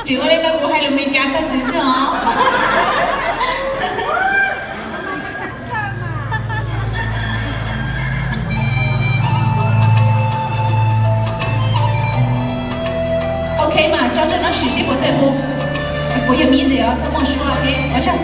Tsis ua li no kuv hais lus Meskas tag txiv xwb os. Ok mas tso zaj no sim seb puas txawj hu. Kuv yog music os, txhob muaj suab, ok, ua tsaug.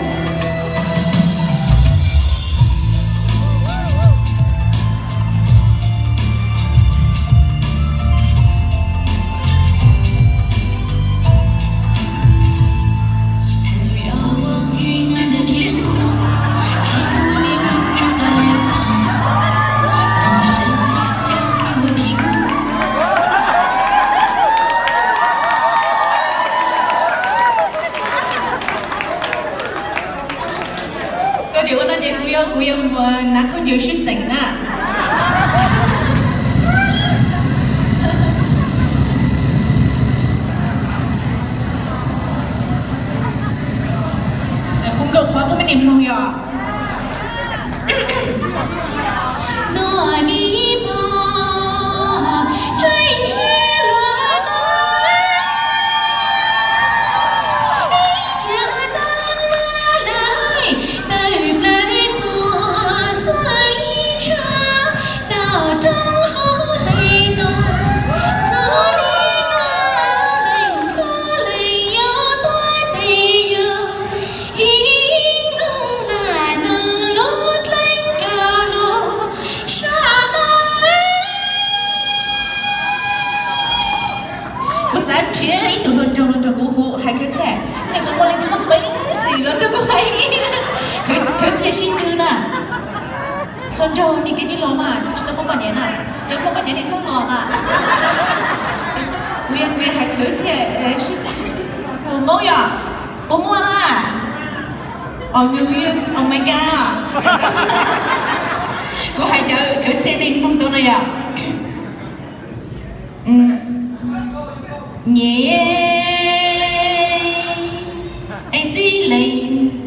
Koj tsis ua no ces kuv yuav, kuv yuav mus hnav khaub ncaws sib xeem na. Hu nkauj qhuav pub me nim mloog yog. Tuaj ib pog tseem siab luag no, ib cag tag lawm tawm plaws tuaj xwb li tshaj tau rau hauv tes tos, txhua li no leej khuab leej yuav tuaj tes yug, yeej nug lam nug lub dleej kaus los sab no. Kuv xav nrhiav ib tug hluas nraug los nrog kuv hu hais khwv txhiaj, nej puas muaj leej twg muaj peev xwm los nrog kuv hais khwv txhiaj sib tw na? Hluas nraug nej cia li los mas, cov tsis tau muaj poj niam na, cov muaj poj niam nej txhob los mas. Kuv yog, kuv yog hais khwv txhiaj sib tw. Hluas Hmoob yog puas muaj na? Os, Meskas. Kuv hais cov khwv txhiaj nej mloog tau no yog. Nyem, es txij leej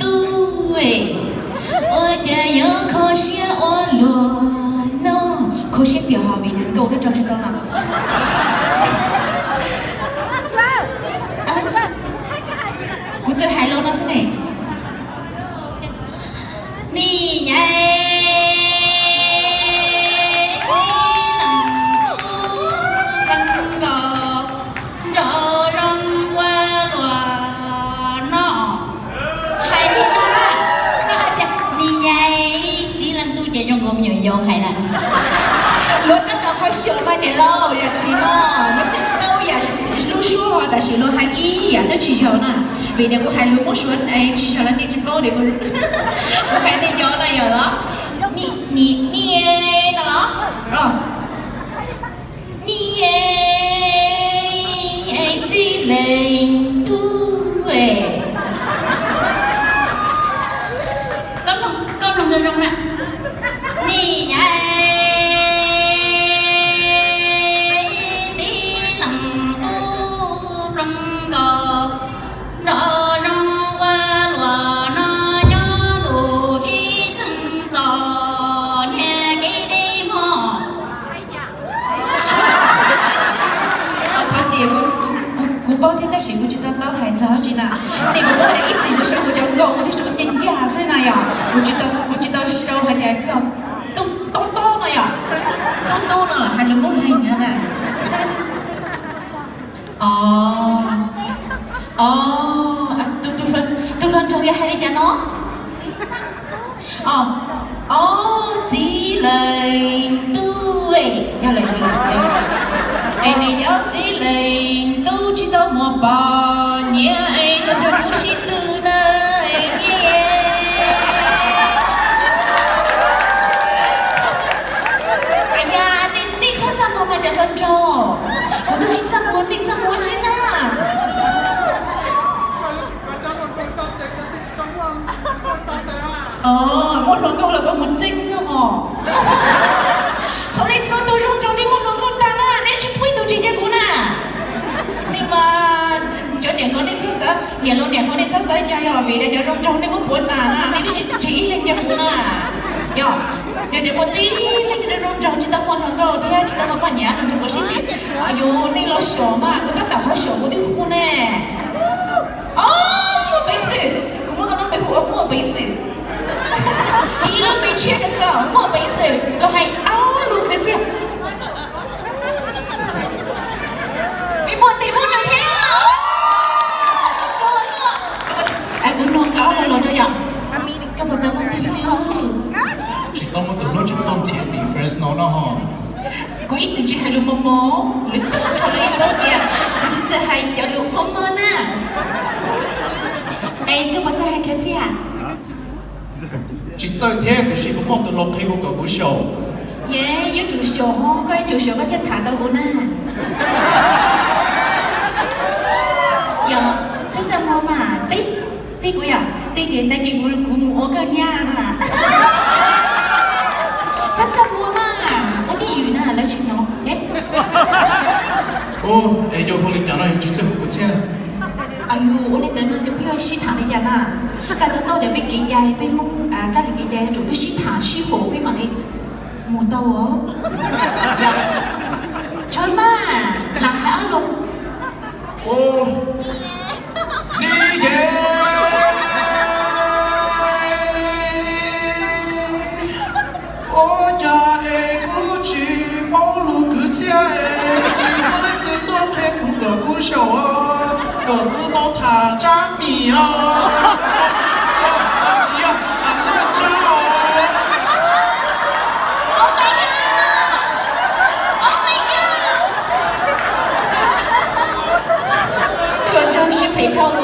tub, ua cas yuav kho siab ua luag no? Kho siab tiag hos vim nws nkauj thiab rau tsis tau no. Kuv txawm hais los no xwb ne. Nim nyem txij leej tub leej nkaus nrov zoo ua luag no. Hais li no na, txhob hais tias nim nyem txij leej tub ces zoo nkaus me nyuam yaus hais na. Luag tab tom qhov xyaum mas niam laus yog txiv mog, luag txawj tau yam lub suab hos tab sis luag hais ib yam twb tsis yog na. Vim tias kuv hais lus Hmoob Suav tsis yog los nej tsis paub, kuv hais nej cov no yog los nim, nim, nim no los. Nim nyem txij leej tub. Koj mloog zoo zoo na. Nim nyem txij leej tub leej nkaus nrov zoo ua luag no, nyob ntu sib txeeg txom nyem kev deb mog. Thov txim, kuv paub thiab tab sis kuv tsis tau taub hais txog dab tsi na. Nej puas paub tias ib txwm kuv sau kuv cov nkauj kuv thiaj sau ncaj ncaj xwb na yog. Kuv tsis tau, kuv tsis tau sau hais tias txog tub tob tob no yog. Tub tub no los hais lus Moob Leeg na. Os, os, tus hluas nraug yog hais li cas no? Os, txij leej tub, yog lawm, yog lawm, yog lawm. Es nim nyem txij leej tub tsis tau muaj poj niam es los nrog kuv sib tw na. Yog nej txhob txaj muag mas cov hluas nraug, kuv twb tsis txaj muag, nej txaj muag xwb na. Muaj hluas nkauj los koj mus txeeb xwb os. Txhua leej txhua tus zoo nraug twb muaj hluas nkauj tag na, nej tsis pub ib tug tsis cia kuv na. Nej mas cov niam hluas nej txhob xav, niam hluas niam hluas nej txhob xav li cas, yog vim tias cov zoo nraug nej muab puav tas na, nej twb tsis ib leeg cia kuv na. Yog, yog tias muaj tib leeg zoo nraug tsis tau muaj hluas nkauj thiab tsis tau muaj poj niam los nrog kuv sib tw, yus nej los xyaum mas kuv tab tom qhov xyaum kuv twb hu ne. Kuv ib txwm tsis hais lus mos mos, lawv tag nrho lawv yeej paub tias kuv tsis txawj hais cov lus mos mos na. Es koj puas txawj hais Khaws Txhiaj? Tsis txawj thiab, tiam sis kuv muaj tus hluas qhia kuv kom kuv xyaum. Yes, yuav tsum xyaum ho, koj yuav tsum xyaum koj thiaj tham tau kuv na. Yog, txhob txaj muag mas, teb, teb kuv yom, teb ces tag kis kuv, kuv mus ua koj nyab na. Txhob txaj muag mas, ua twj ywm na lawv tsis hnov. Ua, es yog ua li cas no yus tsis txawj hu kuv thiab? Aw, yus ua li ntawd no ces peb yuav sib tham li cas na? Koj tau tau tias peb kev cai, peb Hmoob kab li kev cai yuav tsum peb sib tham sib haum peb mam li mus tau os. Tshawb mas, lam hais ob lus. Ua, li ces, ua cas es kuv tsis paub lus Khaws Txhiaj es tsis muaj leej twg tuaj qhia kuv kom kuv xyaum, kom kuv tau tham tsab mis os. Tsis yog, tham laj tsab os. Hluas nraug sib phem dhau.